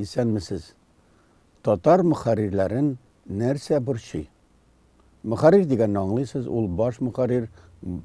Исәнмесез. Татар мөхәррирләрен нәрсә борчый? Мөхәррир дигәнне аңлыйсыз, ул баш мөхәррир,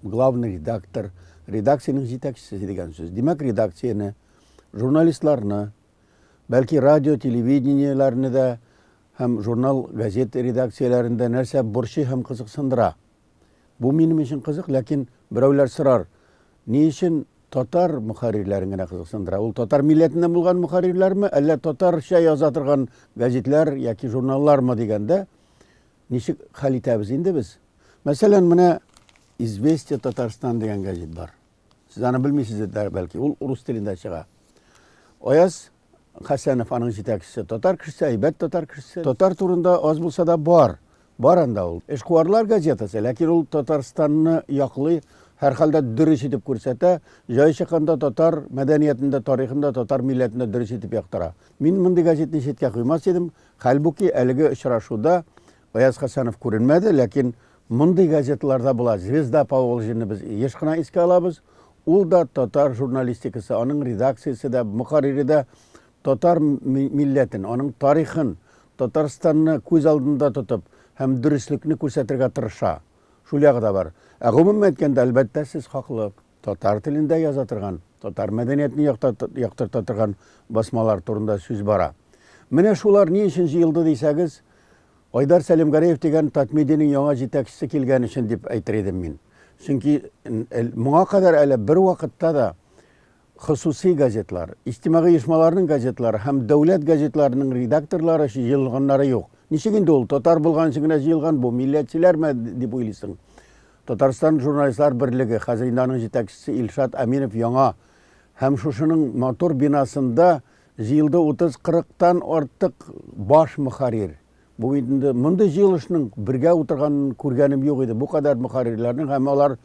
главный редактор, редакциянең җитәкчесе дигән сүз. Димәк, редакцияне, журналистларны, бәлки радио, телевидениеләрне дә һәм журнал, газет редакцияләрендә нәрсә борчый һәм кызыксындыра? Бу минем өчен кызык, ләкин берәүләр сорар, ни өчен татар мөхәррирләрен генә кызыксындыра? Ул татар милләтеннән булган мөхәррирләрме, әллә татарча яза торган газетлар яки журналлармы дигәндә, ничек хәл итәбез инде без? Мәсәлән, менә Известия Татарстан дигән газет бар. Сез аны белмисез дә бәлки, ул рус телендә чыга. Аяз Хәсәнов аның җитәкчесе, татар кешесе, әйбәт татар кешесе. Татар турында аз булса да бар. Бар анда ул. Эшкуарлар газетасы, ләкин ул Татарстанны яклый, һәрхәлдә дөрес итеп күрсәтә, җай чыкканда татар мәдәниятен дә, тарихын да, татар милләтен дә дөрес итеп яктыра. Мин мондый газетны читкә куймас идем. Хәлбуки, әлеге очрашуда Аяз Хәсәнов күренмәде, ләкин мондый газеталарда була. Звезда Поволжьены без еш кына искә алабыз. Ул да татар журналистикасы, аның редакциясе дә, мөхәррире дә татар милләтен, аның тарихын, Татарстанны күз алдында тотып һәм дөреслекне күрсәтергә тырыша. Шул ягы да бар. Ә гомумән әйткәндә, әлбәттә, сез хаклы. Татар телендә яза торган, татар мәдәниятен яктырта торган басмалар турында сүз бара. Менә шулар ни өчен җыелды дисәгез, Айдар Сәлимгәрәев дигән Татмедианың яңа җитәкчесе килгән өчен дип әйтер идем мин. Чөнки моңа кадәр әле бер вакытта да хосусый газетлар, иҗтимагый оешмаларның газетлары һәм дәүләт газетларының редакторлары җыелганнары юк. Ничек инде ул татар булган өчен генә җыелган бу, милләтчеләрме дип уйлыйсың? Татарстан журналистлар берлеге, хәзер инде аның җитәкчесе Илшат Әминов яңа һәм шушының матур бинасында Җыелды 30-40 тан артык баш мөхәррир. Бу бит инде мондый җыелышның бергә утырганын күргәнем юк иде. Бу кадәр мөхәррирләрнең һәм алар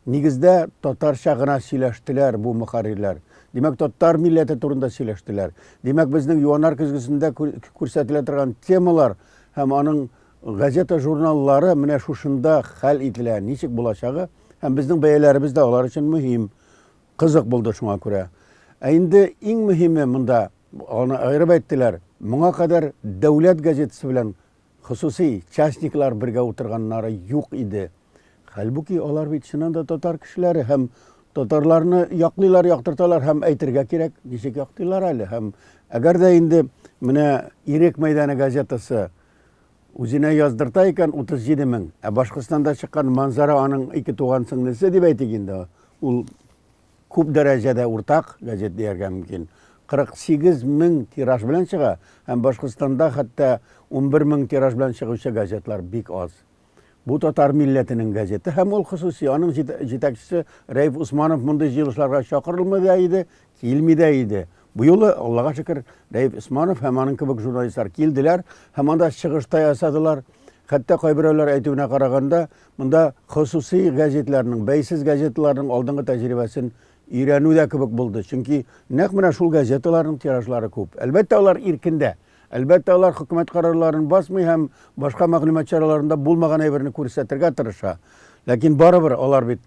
нигездә татарча гына сөйләштеләр бу мөхәррирләр. Димәк, татар милләте турында сөйләштеләр. Димәк, безнең Юаннар көзгесендә күрсәтелә торган темалар һәм аның газета журналлары менә шушында хәл ителә, ничек булачагы һәм безнең бәяләребез дә алар өчен мөһим. Кызык булды шуңа күрә. Ә инде иң мөһиме монда, аны аерып әйттеләр, моңа кадәр дәүләт газетасы белән хосусый частниклар бергә утырганнары юк иде. Хәлбуки алар бит чыннан да татар кешеләре һәм татарларны яклыйлар, яктырталар һәм әйтергә кирәк, ничек яктыйлар әле. Һәм әгәр дә инде менә Ирек мәйданы газетасы Үзенә яздырта икән 37 мең. Ә Башкортстанда чыккан Манзара аның ике туган сеңлесе дип әйтик инде. Ул күп дәрәҗәдә уртак газет дияргә мөмкин. 48 мең тираж белән чыга һәм Башкортстанда хәтта 11 мең тираж белән чыгучы газетлар бик аз. Бу татар милләтенең газеты һәм ул хосуси, аның җитәкчесе Рәиф Усманов мондый җыелышларга чакырылмый да иде, килми дә иде. Бу юлы, Аллага шөкер, Рәиф Усманов һәм аның кебек журналистлар килделәр һәм анда чыгыш та ясадылар. Хәтта кайберәүләр әйтүенә караганда, монда хосусый газетларның, бәйсез газеталарның алдынгы тәҗрибәсен өйрәнү дә кебек булды. Чөнки нәкъ менә шул газеталарның тиражлары күп. Әлбәттә, алар иркендә. Әлбәттә, алар хөкүмәт карарларын басмый һәм башка мәгълүмат чараларында булмаган әйберне күрсәтергә тырыша. Ләкин барыбер алар бит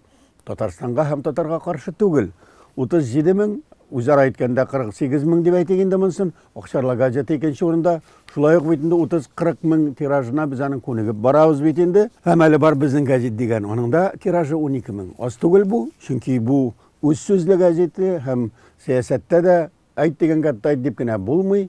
Татарстанга һәм татарга каршы түгел. 37 мең, үзара әйткәндә 48 мең дип әйтик инде монысын. Акчарла газеты икенче урында. Шулай ук бит инде 30-40 мең тиражына без аның күнегеп барабыз бит инде. Һәм әле бар безнең газет дигән, аның да тиражы 12 мең. Аз түгел бу, чөнки бу үз сүзле газеты һәм сәясәттә дә Әйт дигәнгә тайт дип кенә булмый.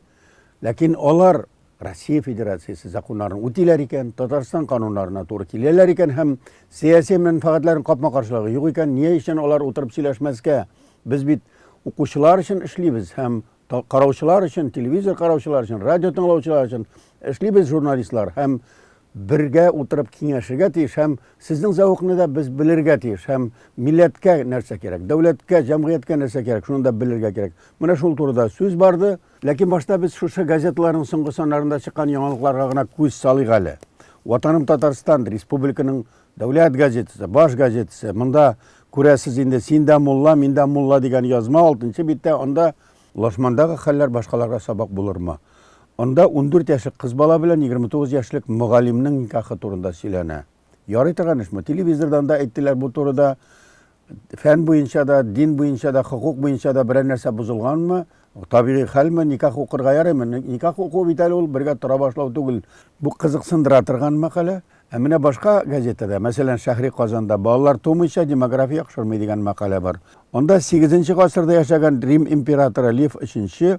Ләкин алар Россия Федерациясе законнарын үтиләр икән, Татарстан кануннарына туры киләләр икән һәм сәяси мәнфәгатьләрнең капма-каршылыгы юк икән, ни өчен алар утырып сөйләшмәскә? Без бит укучылар өчен эшлибез һәм караучылар өчен, телевизор караучылар өчен, радио тыңлаучылар өчен эшлибез журналистлар һәм бергә утырып киңәшергә тиеш һәм сезнең зәвыкны да без белергә тиеш һәм милләткә нәрсә кирәк, дәүләткә, җәмгыятькә нәрсә кирәк, шуны да белергә кирәк. Менә шул турыда сүз барды. Ләкин башта без шушы газеталарның соңгы саннарында чыккан яңалыкларга гына күз салыйк әле. Ватаным Татарстан, республиканың дәүләт газетасы, баш газетасы. Монда күрәсез инде, син дә мулла, мин дә мулла дигән язма 6 биттә, анда Лашмандагы хәлләр башкаларга сабак булырмы? Анда 14 яшьлек кыз бала белән 29 яшьлек мөгаллимнең никахы турында сөйләнә. Ярый торган эшме? Телевизордан да әйттеләр бу турыда. Фән буенча да, дин буенча да, хокук буенча да берәр нәрсә бозылганмы? Табигый хәлме? Никах укырга ярыймы? Никах уку бит әле ул бергә тора башлау түгел. Бу кызыксындыра торган мәкалә. Ә менә башка газетада, мәсәлән, Шәһри Казанда балалар тумыйча демография яхшырмый дигән мәкалә бар. Анда 8 гасырда яшәгән Рим императоры Лев III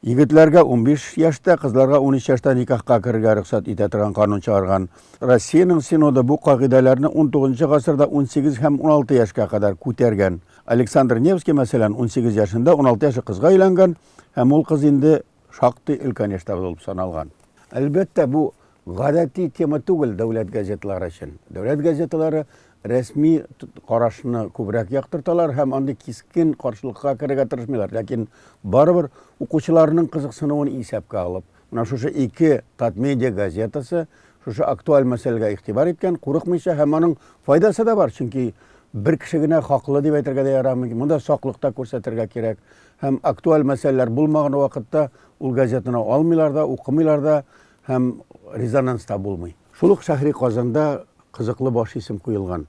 Егетләргә 15 яшьтә, кызларга 13 яшьтә никахка керергә рөхсәт итә торган канун чыгарган. Россиянең Синоды бу кагыйдәләрне 19 гасырда 18 һәм 16 яшькә кадәр күтәргән. Александр Невский, мәсәлән, 18 яшендә 16 яшьлек кызга өйләнгән һәм ул кыз инде шактый өлкән яшьтә булып саналган. Әлбәттә, бу гадәти тема түгел дәүләт газеталары өчен. Дәүләт газеталары рәсми карашны күбрәк яктырталар һәм андый кискен каршылыкка керергә тырышмыйлар. Ләкин барыбер укучыларның кызыксынуын исәпкә алып, менә шушы ике Татмедиа газетасы шушы актуаль мәсьәләгә игътибар иткән, курыкмыйча һәм аның файдасы да бар, чөнки бер кеше генә хаклы дип әйтергә дә ярамый. Монда саклык та күрсәтергә кирәк. Һәм актуаль мәсьәләләр булмаган вакытта ул газетаны алмыйлар да, укымыйлар да һәм резонанс та булмый. Шул ук Шәһри Казанда кызыклы баш исем куелган.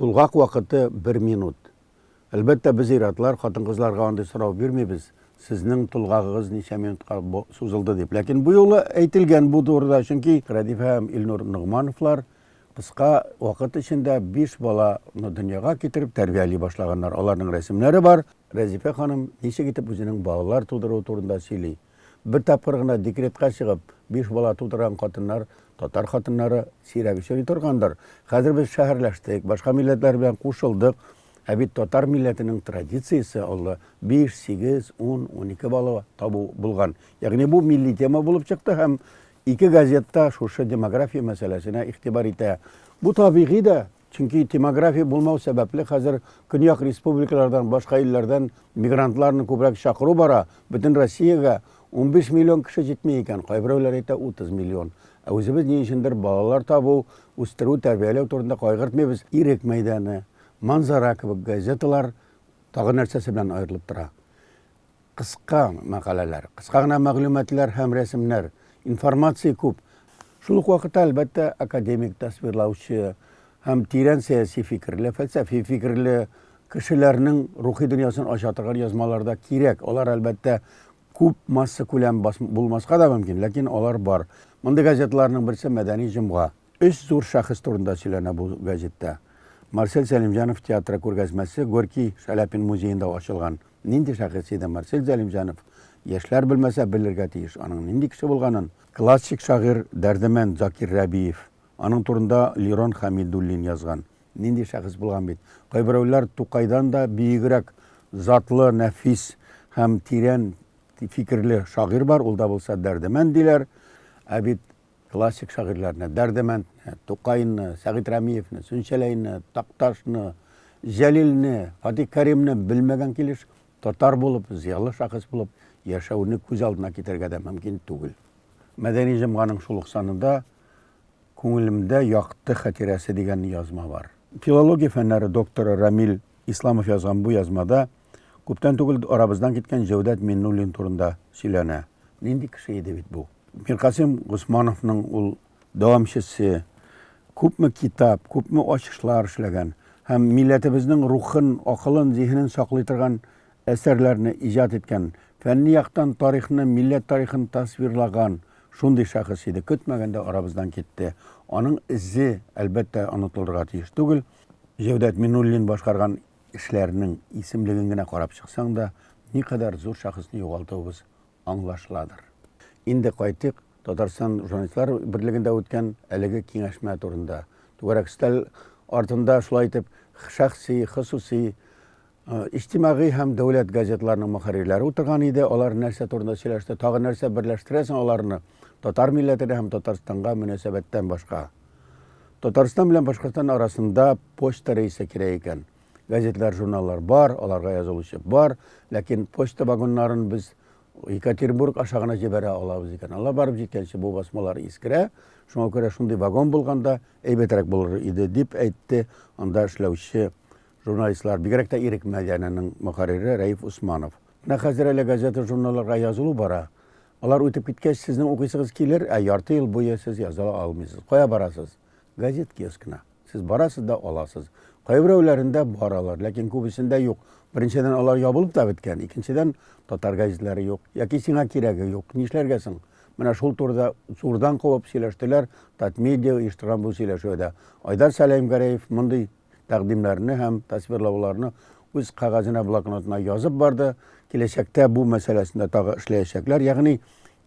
Тулгак вакыты бер минут. Әлбәттә, без ир-атлар хатын-кызларга андый сорау бирмибез, сезнең тулгагыгыз ничә минутка сузылды дип. Ләкин бу юлы әйтелгән бу турыда, чөнки Рәдифә һәм Илнур Ногмановлар кыска вакыт эчендә биш баланы дөньяга китереп тәрбияли башлаганнар. Аларның рәсемнәре бар. Рәзифә ханым ничек итеп үзенең балалар тудыруы турында сөйли. Бер тапкыр гына декретка чыгып, биш бала тудырган хатыннар, татар хатыннары сирәк очрый торгандыр. Хәзер без шәһәрләштек, башка милләтләр белән кушылдык. Ә бит татар милләтенең традициясе алда 5, 8, 10, 12 бала табу булган. Ягъни бу милли тема булып чыкты һәм ике газетта шушы демография мәсьәләсенә игътибар итә. Бу табигый да, Чөнки демография булмау сәбәпле хәзер көньяк республикалардан, башка илләрдән мигрантларны күбрәк чакыру бара. Бөтен Россиягә 15 миллион кеше җитми икән, кайберәүләр әйтә 30 миллион. Ә үзебез ни өчендер балалар табу, үстерү, тәрбияләү турында кайгыртмыйбыз. Ирек мәйданы, Манзара кебек газеталар тагы нәрсәсе белән аерылып тора? Кыска мәкаләләр, кыска гына мәгълүматлар һәм рәсемнәр, информация күп. Шул ук вакытта, әлбәттә, академик тасвирлаучы һәм тирән сәяси фикерле, фәлсәфи фикерле кешеләрнең рухи дөньясын ача торган язмалар да кирәк. Алар, әлбәттә, күп массакүләм булмаска да мөмкин, ләкин алар бар. Мондый газеталарның берсе Мәдәни җомга. Өч зур шәхес турында сөйләнә бу газетта. Марсель Сәлимҗанов театры күргәзмәсе Горький Шаляпин музеенда ачылган. Нинди шәхес иде Марсель Сәлимҗанов? Яшьләр белмәсә, белергә тиеш аның нинди кеше булганын. Классик шагыйрь Дәрдемәнд Закир Рәбиев. Аның турында Лирон Хәмидуллин язган. Нинди шәхес булган бит. Кайберәүләр Тукайдан да бөегрәк, затлы, нәфис һәм тирән фикерле шагыйрь бар, ул да булса Дәрдемәнд диләр. Ә бит Классик шагыйрьләрне, Дәрдемәндне, Тукайны, Сәгыйть Рәмиевне, Сүнчәләйне, Такташны, Җәлилне, Фатих Кәримне белмәгән килеш татар булып, зыялы шәхес булып яшәүне күз алдына китерергә дә мөмкин түгел. Мәдәни җомганың шул ук санында Күңелемдә якты хатирәсе дигән язма бар. Филология фәннәре докторы Рамил Исламов язган бу язмада күптән түгел арабыздан киткән Җәүдәт Миннуллин турында сөйләнә. Нинди кеше иде бит бу? Миркасыйм Госмановның ул дәвамчысы, күпме китап, күпме ачышлар эшләгән һәм милләтебезнең рухын, акылын, зиһенен саклый торган әсәрләрне иҗат иткән, фәнни яктан тарихны, милләт тарихын тасвирлаган шундый шәхес иде. Көтмәгәндә арабыздан китте. Аның эзе, әлбәттә, онытылырга тиеш түгел. Җәүдәт Минуллин башкарган эшләрнең исемлеген генә карап чыксаң да, никадәр зур шәхесне югалтуыбыз аңлашыладыр. Инде кайтыйк Татарстан журналистлар берлегендә үткән әлеге киңәшмә турында. Түгәрәк өстәл артында шулай итеп шәхси, хосуси, иҗтимагый һәм дәүләт газеталарының мөхәррирләре утырган иде. Алар нәрсә турында сөйләште, тагы нәрсә берләштерә соң аларны татар милләтенә һәм Татарстанга мөнәсәбәттән башка? Татарстан белән Башкортстан арасында почта рейсы кирәк икән. Газетлар, журналлар бар, аларга язылучы бар, ләкин почта вагоннарын без Екатеринбург аша гына җибәрә алабыз икән. Алар барып җиткәнче бу басмалар искерә, шуңа күрә шундый вагон булганда әйбәтрәк булыр иде, дип әйтте анда эшләүче журналистлар, бигрәк тә Ирек мәдәненең мөхәррире Рәиф Усманов. Менә хәзер әле газета-журналларга язылу бара. Алар үтеп киткәч, сезнең укыйсыгыз килер, ә ярты ел буе сез языла алмыйсыз. Кая барасыз? Газет киоскына. Сез барасыз да аласыз. Кайберәүләрендә бар алар, ләкин күбесендә юк. Беренчедән, алар ябылып та беткән, икенчедән, татар газетлары юк, яки сиңа кирәге юк. Нишләргә соң? Менә шул турыда зурдан кубып сөйләштеләр Татмедиа оештырган бу сөйләшүдә. Айдар Сәләмгәрәев мондый тәкъдимнәрне һәм тасвирлауларны үз кәгазенә, блокнотына язып барды. Киләчәктә бу мәсьәләсендә тагы эшләячәкләр. Ягъни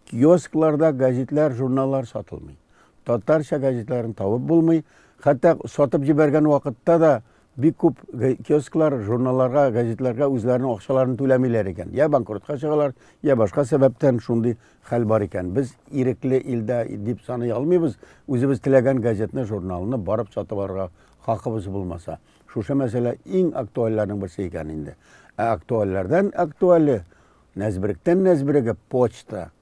киоскларда газетлар, журналлар сатылмый. Татарча газетларын табып булмый. Хәтта сатып җибәргән вакытта да бик күп киосклар журналларга, газетларга үзләренең акчаларын түләмиләр икән. Я банкротка чыгалар, я башка сәбәптән шундый хәл бар икән. Без ирекле илдә дип саный алмыйбыз. Үзебез теләгән газетны, журналны барып сатып алырга хакыбыз булмаса. Шушы мәсьәлә иң актуальләрнең берсе икән инде. Ә актуальләрдән актуале, нәзберектән нәзбереге почта.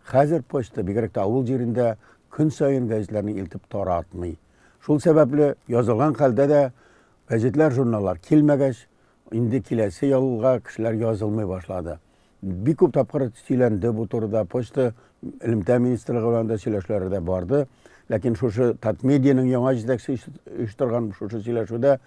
Хәзер почта, бигрәк тә авыл җирендә, көн саен газетларны илтеп таратмый. Шул сәбәпле язылган хәлдә дә газетлар, журналлар килмәгәч, инде киләсе елга кешеләр язылмый башлады. Бик күп тапкыр сөйләнде бу турыда, почта элемтә министрлыгы белән дә сөйләшүләр дә барды. Ләкин шушы Татмедианың яңа җитәкчесе оештырган шушы сөйләшүдә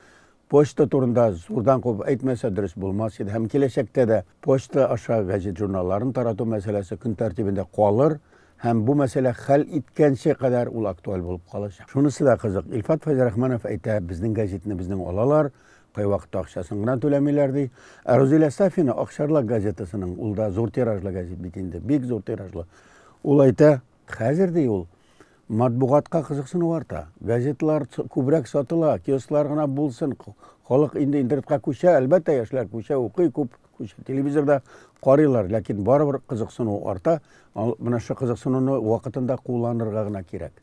почта турында зурдан кубып әйтмәсә дөрес булмас иде. Һәм киләчәктә дә почта аша газет-журналларын тарату мәсьәләсе көн тәртибендә калыр һәм бу мәсьәлә хәл иткәнче кадәр ул актуаль булып калачак. Шунысы да кызык, Илфат Фәйзрахманов әйтә, безнең газетны безнең алалар, кайвакытта акчасын гына түләмиләр ди. Ә Рузилә Сафина Акчарлак газетасының, ул да зур тиражлы газет бит инде, бик зур тиражлы. Ул әйтә, хәзер ди ул, Матбугатка кызыксыну арта. Газеталар күбрәк сатыла, киосклар гына булсын. Халык инде интернетка күчә, әлбәттә, яшьләр күчә, укый күп, күчә, телевизорда карыйлар, ләкин барыбер кызыксыну арта. Менә шул кызыксынуны вакытында кулланырга гына кирәк.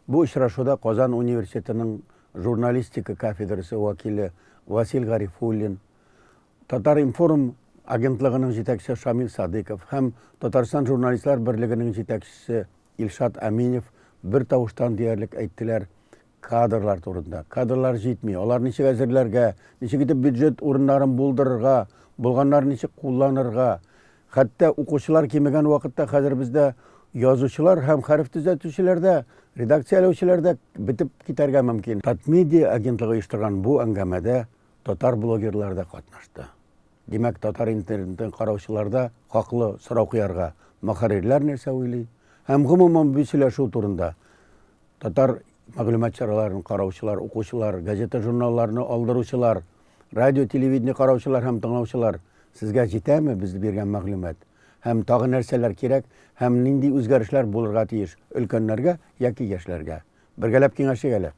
Бу очрашуда Казан университетының журналистика кафедрасы вәкиле Васил Гарифуллин, Татар-информ агентлыгының җитәкчесе Шамил Садыйков һәм Татарстан журналистлар берлегенең җитәкчесе Илшат Әминев бер тавыштан диярлек әйттеләр кадрлар турында. Кадрлар җитми, алар ничек әзерләргә, ничек итеп бюджет урыннарын булдырырга, булганнарын ничек кулланырга. Хәтта укучылар кимегән вакытта хәзер бездә язучылар һәм хәреф төзәтүчеләр дә, редакцияләүчеләр дә бетеп китәргә мөмкин. Татмедиа агентлыгы оештырган бу әңгәмәдә татар блогерлары да катнашты. Димәк, татар интернетын караучылар да хаклы сорау куярга, мөхәррирләр нәрсә уйлый? Һәм гомумән бу сөйләшү турында татар мәгълүмат чараларын караучылар, укучылар, газета-журналларны алдыручылар, радио, телевидение караучылар һәм тыңлаучылар, сезгә җитәме без биргән мәгълүмат? Һәм тагы нәрсәләр кирәк һәм нинди үзгәрешләр булырга тиеш өлкәннәргә яки яшьләргә? Бергәләп киңәшик әле.